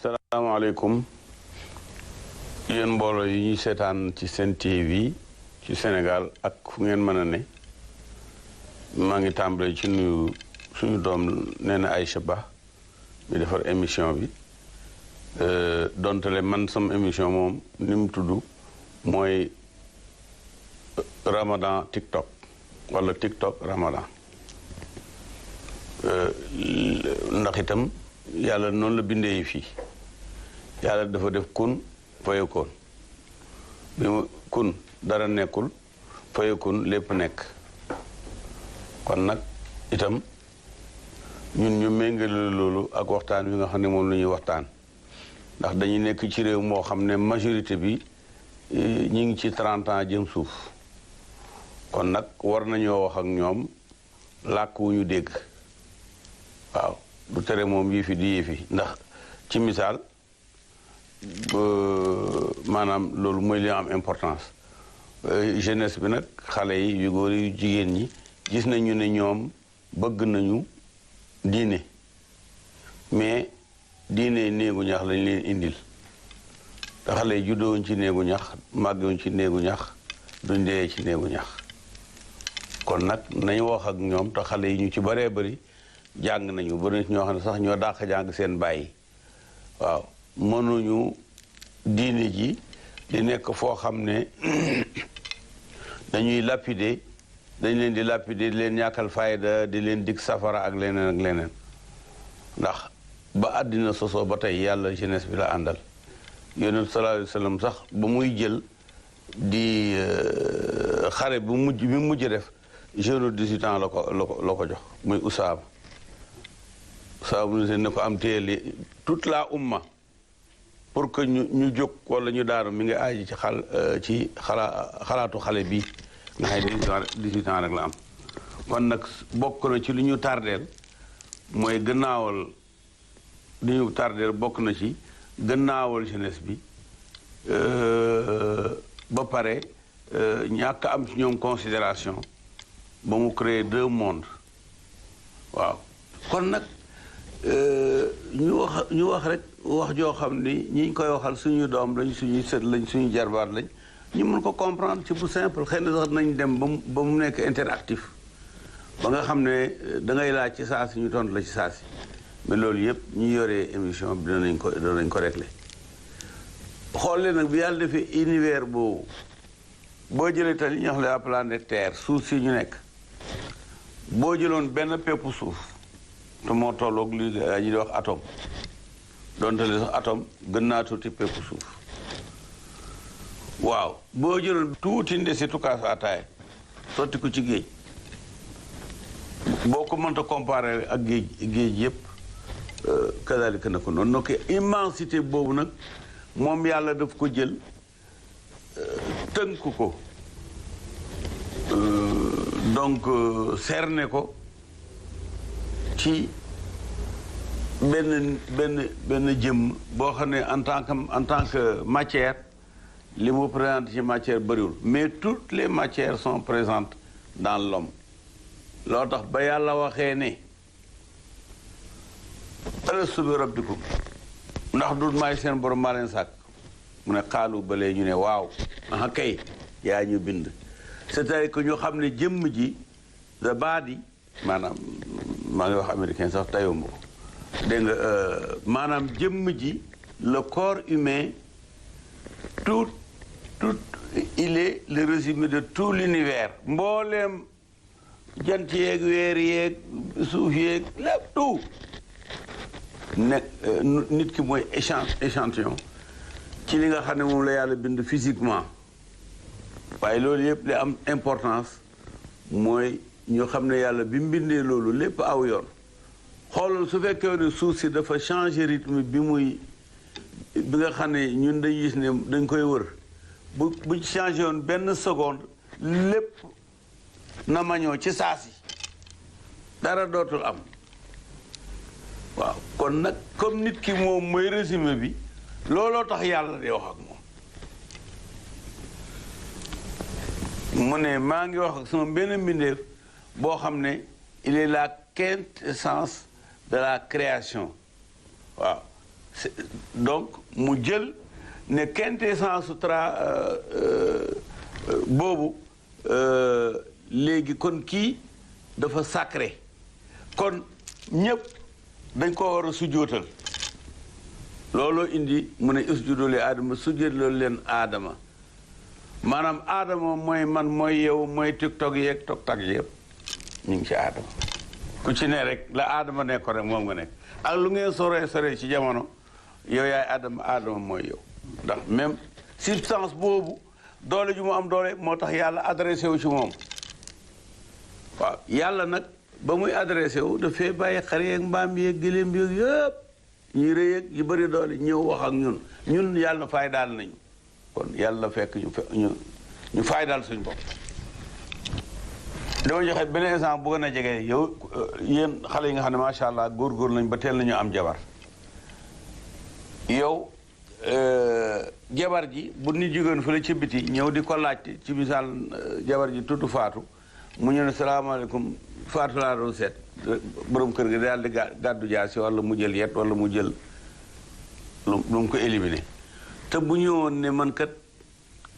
salaamaaleykum yéen mbooloo yi ñuy seetaan ci Sen TV ci Sénégal ak fu ngeen mën a ne maa ngi tàmbalee ci nuyu suñu doom nee na Aïcha Ba mi defar émission bi dontale man sama émission moom ni mu tudd mooy Ramadan TikTok wala TikTok Ramadan ndax itam yàlla noonu la bindee yi fii yàlla dafa def kun fayakoon bi mu kun dara nekkul fayakoon lépp nekk kon nag itam ñun ñu méngale loolu ak waxtaan wi nga xam ne moom la ñuy waxtaan ndax dañuy nekk ci réew moo xam ne majorité bi ñi ngi ci 30 ans jëm suuf kon nag war nañoo wax ak ñoom làkk wu ñu dégg waaw du tere moom yii fi di yii fi ndax ci misaal maanaam loolu mooy li am importance jeunesse bi nag xale yi yu góor yu jigéen ñi gis nañu ne ñoom bëgg nañu diine mais diine néegu ñax lañ leen indil te xale yi juddoowuñ ci néegu ñax màggewuñ ci néegu ñax duñ dee ci néegu ñax kon nag nañu wax ak ñoom te xale yi ñu ci baree bari jàng nañu bari ñoo xam ne sax ñoo dàq jàng seen bàyyi waaw mënuñu diine ji di nekk foo xam ne dañuy lapider dañ leen di lapider di leen ñàkkal fayda di leen dig safara ak leneen ndax ba àddina sosoo ba tey yàlla jeunesse bi la àndal yonent sallallahu alayhi wa sallam sax ba muy jël di xare bu mujj def jeune 18 ans la ko jox muy Usaama ne ko am téye toute la umma pour que ñu jóg wala ñu daaru mi ngi aaji ci xalaatu xale bi nga xam ne 18 ans rek la am kon nag bokk na ci lu ñu tardeel mooy gannaawal li ñu tardeel bokk na ci gannaawal jeunesse bi ba pare ñàkk am ci ñoom considération ba mu créer 2 mondes waaw kon nag ñu wax rek wax joo xam ni ñi koy waxal suñu doom lañ suñuy sët lañ suñu jarbaat lañ ñu mën ko comprendre ci bu simple xëy na sax nañ dem ba mu nekk interactif ba nga xam ne da ngay laaj ci saa si ñu tontu la ci saa si mais loolu yëpp ñu yoree émission bi danañ ko réglé xool leen nag bi yàlla defee univers boobu boo jëlee tal yi ñu wax la planète Terre suuf si ñu nekk boo jëloon benn peppu suuf te moo tolloog li ñu di wax atome donte le sax atome gën naa tuuti peppu suuf waaw boo jëloon tuuti ndesitu kaas ataaya sotti ko ci géej boo ko mënta comparé ak géej yëpp kadalika na ko noonu donc immensité boobu nag moom yàlla daf ko jël tënk ko donc cerné ko ci benn jëmm boo xam ne en tant que matière li mu présente ci matière bëriwul mais toutes les matières sont présentes dans l'homme loo tax ba yàlla waxee ne alastu bi rabbikum ndax du maay seen borom maa leen sàkk mu ne xaalu balee ñu ne waaw aha kay yaa ñu bind c'est-à-dire que ñu xam ne jëmm ji the body maanaam maa ngi wax américain sax tayomb ko dégg nga maanaam jëmm ji le corps humain tout il est le résumé de tout l'univers mbooleem jant yeeg weer yeeg suuf yeeg lépp tout nekk nit ki mooy échantillon ci li nga xam ne moom la yàlla bind physiquement waaye loolu yëpp li am importance mooy ñu xam ne yàlla bi mu bindee loolu lépp aw yoon xoolal su fekkee ne suuf si dafa changer rythme bi nga xam ne ñun dañ gis ne dañ koy wër bu changé woon benn seconde lépp na mañoo ci saasi dara dootul am waaw kon nag comme nit ki moom mooy résumé bi looloo tax yàlla di wax ak moom mu ne maa ngi wax ak sama benn mbindeef boo xam ne il est la quintessence de la création waaw donc mu jël ne quintessence boobu léegi kon kii dafa sacré kon ñépp dañ ko war a sujjóotal looloo indi mu ne usjudu li aadama sujjóot loolu leen aadama maanaam aadama mooy man mooy yow mooy tiktok yeeg toktak yëpp ñu ngi ci aadama ku ci ne rek la aadama nekkoon rek moom nga nekk ak lu ngeen sore ci jamono yow yaay aadama mooy yow ndax même substance boobu doole ju mu am doole moo tax yàlla adressé wu ci moom waaw yàlla nag ba muy adressé wu dafay bàyyi xar yeeg mbaam yeeg gëléem yeeg yëpp ñuy rëy ak yu bëri doole ñëw wax ak ñun yàlla fay daal nañu kon yàlla fekk ñu fay daal suñu bopp dama joxe beneen exemple bu gën a jege yow yéen xale yi nga xam ne macha allah góor nañ ba teel nañu am jabar yow jabar ji bu nit jógeen fële ci biti ñëw di ko laajte ci misaal jabar ji tudd Faatu mu ñu ne salaamaaleykum Faatu laa doon seet borom kër gi daal di gàddu jaasi wala mu jël yet wala mu jël lu mu ko éliminé te bu ñëwoon ne man kat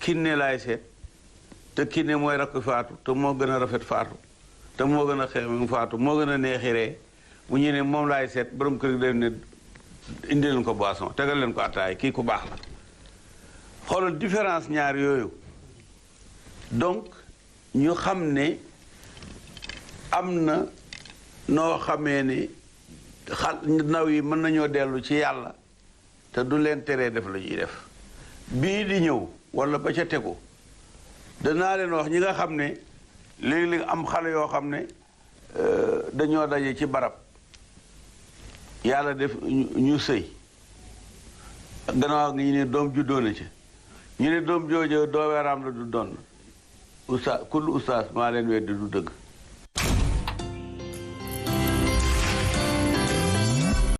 kinne laay seet te kinne mooy rakk Faatu te moo gën a rafet Faatu te moo gën a xeemeem Faatu moo gën a neexiree bu ñu ne moom laay seet borom kër gi day ne indi leen ko boisson tegal leen ko attaay kii ku baax la xoolal différence ñaar yooyu donc ñu xam ne am na noo xamee ni ndaw yi mën nañoo dellu ci yàlla te du leen teree def la ñuy def bii di ñëw wala ba ca tegu danaa leen wax ñi nga xam ne léegi-léegi am xale yoo xam ne dañoo daje ci barab yàlla def ñu sëy gannaaw gi ñu ne doom juddoo na ci ñu ne doom jooju dooweeraam la du doon ustaas kullu ustaas maa leen weddi du dëgg